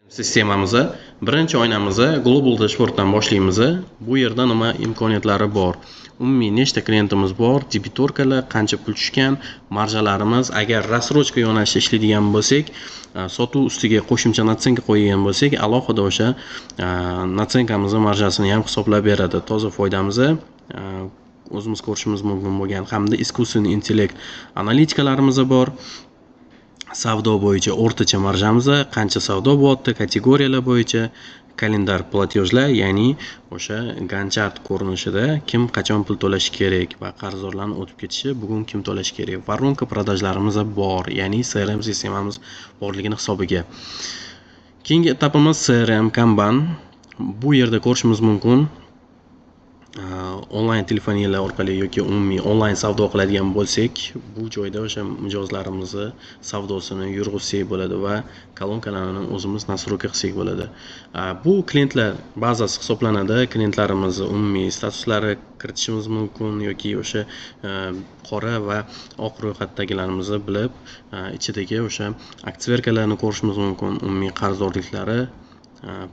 Sistemamizni birinchi oynamizni Global Dashboarddan boshlaymiz. Bu yerda nima imkoniyatlari bor? Umumiy nechta klientimiz bor, дебиторка lar, qancha pul tushgan, marjalarimiz, agar рассрочка yo'nalishida ishlaydigan bo'lsak, sotuv ustiga qo'shimcha наценка qo'ygan bo'lsak, alohida o'sha наценка mizni marjasini ham hisoblab beradi. Toza foydamizni o'zimiz ko'rishimiz mumkin bo'lgan hamda искусственный интеллект analitikalarimiz bor. Savdo bo'yicha o'rtacha marjamiz, qancha savdo bo'lyapti, kategoriyalar bo'yicha календарь платеж lar, ya'ni o'sha Gantt chart ko'rinishida kim qachon pul to'lashi kerak va qarzdorlarni o'tib ketishi, bugun kim to'lashi kerak. Воронка продаж larimiz bor, ya'ni CRM sistemamiz borligini hisobiga. Keyingi etapimiz CRM Kanban. Bu yerda ko'rishimiz mumkin, onlayn telefoniyalar orqali yoki umumiy onlayn savdo qiladigan bo'lsak, bu joyda o'sha mijozlarimizni savdosini yurg'izsak bo'ladi va kolonkalarni o'zimiz настройка qilsak bo'ladi. Bu klientlar bazasi hisoblanadi. Klientlarimizni umumiy statuslari kiritishimiz mumkin yoki o'sha qora va oq ro'yxatdagilarimizni bilib, ichidagi o'sha активка larni ko'rishimiz mumkin, umumiy qarzdorliklari,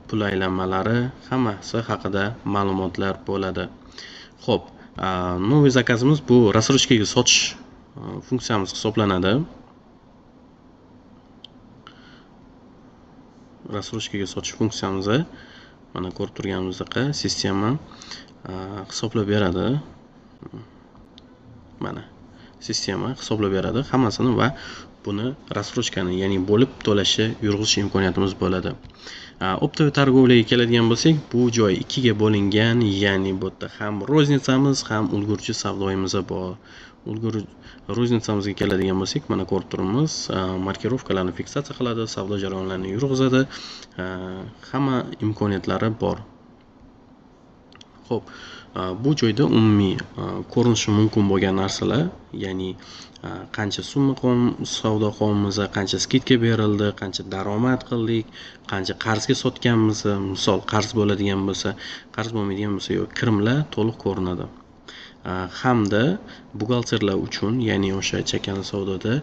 pul aylanmalari, hammasi haqida ma'lumotlar bo'ladi. Xo'p, новый заказ imiz bu рассрочка ga sotish funksiyamiz hisoblanadi. Рассрочка ga sotish funksiyamizni mana ko'rib turganimizdek sistema hisoblab beradi. Mana sistema hisoblab beradi hammasini va buni рассрочка ni, ya'ni bo'lib to'lashni yurg'izish imkoniyatimiz bo'ladi. Оптовый торговля ga keladigan bo'lsak, bu joy ikkiga bo'lingan, ya'ni bu yerda ham розница miz, ham ulgurji savdoyimiz bor. Ulgur розница mizga keladigan bo'lsak, mana ko'rib turibmiz, markirovkalarni fiksatsiya qiladi, savdo jarayonlarini yurg'izadi, hamma imkoniyatlari bor. Xo'p, bu joyda umumiy ko'rinishi mumkin bo'lgan narsalar, ya'ni qancha summa savdo qilyapmiz, qancha скидка berildi, qancha daromad qildik, qancha qarzga sotganmiz, misol qarz bo'ladigan bo'lsa, qarz bo'lmaydigan bo'lsa yo'q, kirimlar to'liq ko'rinadi. Hamda buxgalterlar uchun, ya'ni o'sha chakana savdoda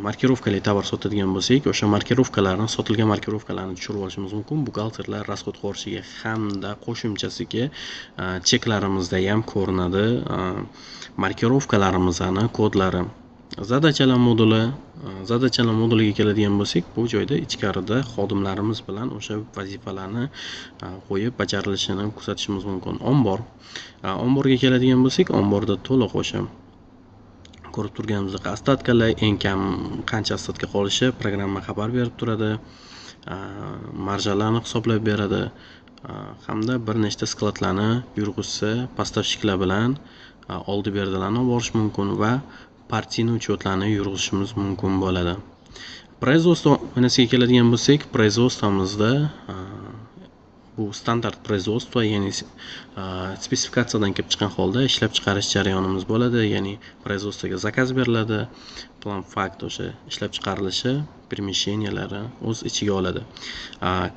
markirovkali tovar sotadigan bo'lsak, o'sha markirovkalarni, sotilgan markirovkalarni tushirib olishimiz mumkin buxgalterlar расход qo'rishiga hamda qo'shimchasiga cheklarimizda ham ko'rinadi markirovkalarimizni kodlari. Задача lar moduli, задача lar moduliga keladigan bo'lsak, bu joyda ichkarida xodimlarimiz bilan o'sha vazifalarni qo'yib bajarilishini kuzatishimiz mumkin. Ombor. Omborga keladigan bo'lsak, omborda to'liq o'sha ko'rib turganimizdek остатка lar, eng kam qancha остатка qolishi programma xabar berib turadi, marjalarni hisoblab beradi, hamda bir nechta skladlarni yurg'izsa, поставщик lar bilan oldi berdilarni olib borish mumkin va партийный учет larni yurg'izishimiz mumkin bo'ladi. Производство oynasiga keladigan bo'lsak, производство mizda bu standart производство, ya'ni spesifikatsiyadan kelib chiqqan holda ishlab chiqarish jarayonimiz bo'ladi, ya'ni производство ga заказ beriladi, план факт o'sha ishlab chiqarilishi, перемещения lari o'z ichiga oladi.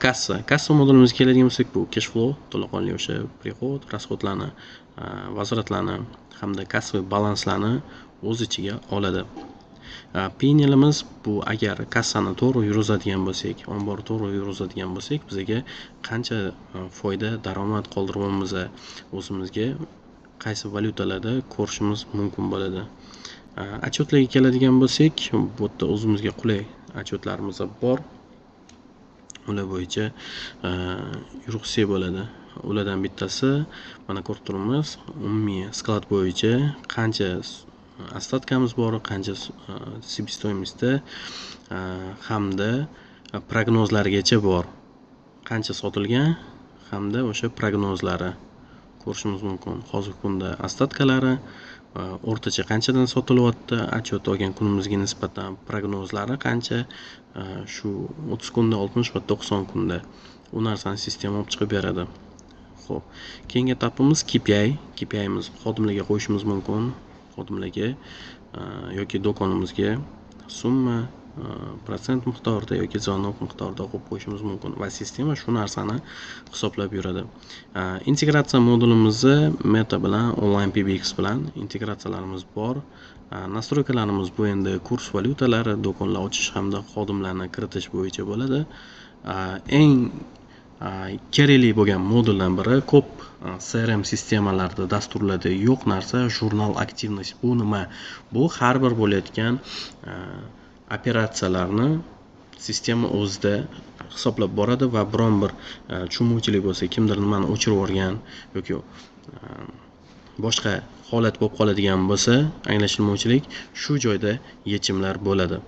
Kassa, kassa modulimizga keladigan bo'lsak, bu cash flow, to'laqonli o'sha приход, расход larni, возврат larni hamda kassaviy balanslarni o'z ichiga oladi. P&L'imiz bu agar kassani to'g'ri yurg'izadigan bo'lsak, omborni to'g'ri yurg'izadigan bo'lsak, bizga qancha foyda, daromad qoldiryapmiz o'zimizga, qaysi valyutalarda ko'rishimiz mumkin bo'ladi. Отчет larga keladigan bo'lsak, bu yerda o'zimizga qulay отчет larimiz bor. Ular bo'yicha yurg'izsak bo'ladi. Ulardan bittasi mana ko'rib turibmiz, umumiy sklad bo'yicha qancha остатка miz bor, qancha себестоимость da hamda prognozlargacha bor. Qancha sotilgan hamda o'sha prognozlari ko'rishimiz mumkin. Hozirgi kunda остатка lari o'rtacha qanchadan sotilyapti, отчет olgan kunimizga nisbatan prognozlari qancha, shu 30 kunda, 60 va 90 kunda u narsani sistema olib chiqib beradi. Xo'p, keyingi etapimiz KPI. KPIimiz xodimlarga qo'yishimiz mumkin, xodimlarga yoki do'konimizga summa, protsent miqdorida yoki звонок miqdorida qo'yib qo'yishimiz mumkin va sistema shu narsani hisoblab yuradi. Integratsiya modulimizni Meta bilan, online PBX bilan integratsiyalarimiz bor. Настройка larimiz bu endi kurs valyutalari, do'konlar ochish hamda xodimlarni kiritish bo'yicha bo'ladi. Eng kerakli bo'lgan moduldan biri, ko'p CRM sistemalarida, dasturlarda yo'q narsa, журнал активность. Bu nima? Bu har bir bo'layotgan operatsiyalarni sistema o'zida hisoblab boradi va biron bir tushunmovchilik bo'lsa, kimdir nimani o'chirib yuborgan yoki boshqa holat bo'lib qoladigan bo'lsa, anglashilmovchilik, shu joyda yechimlar bo'ladi.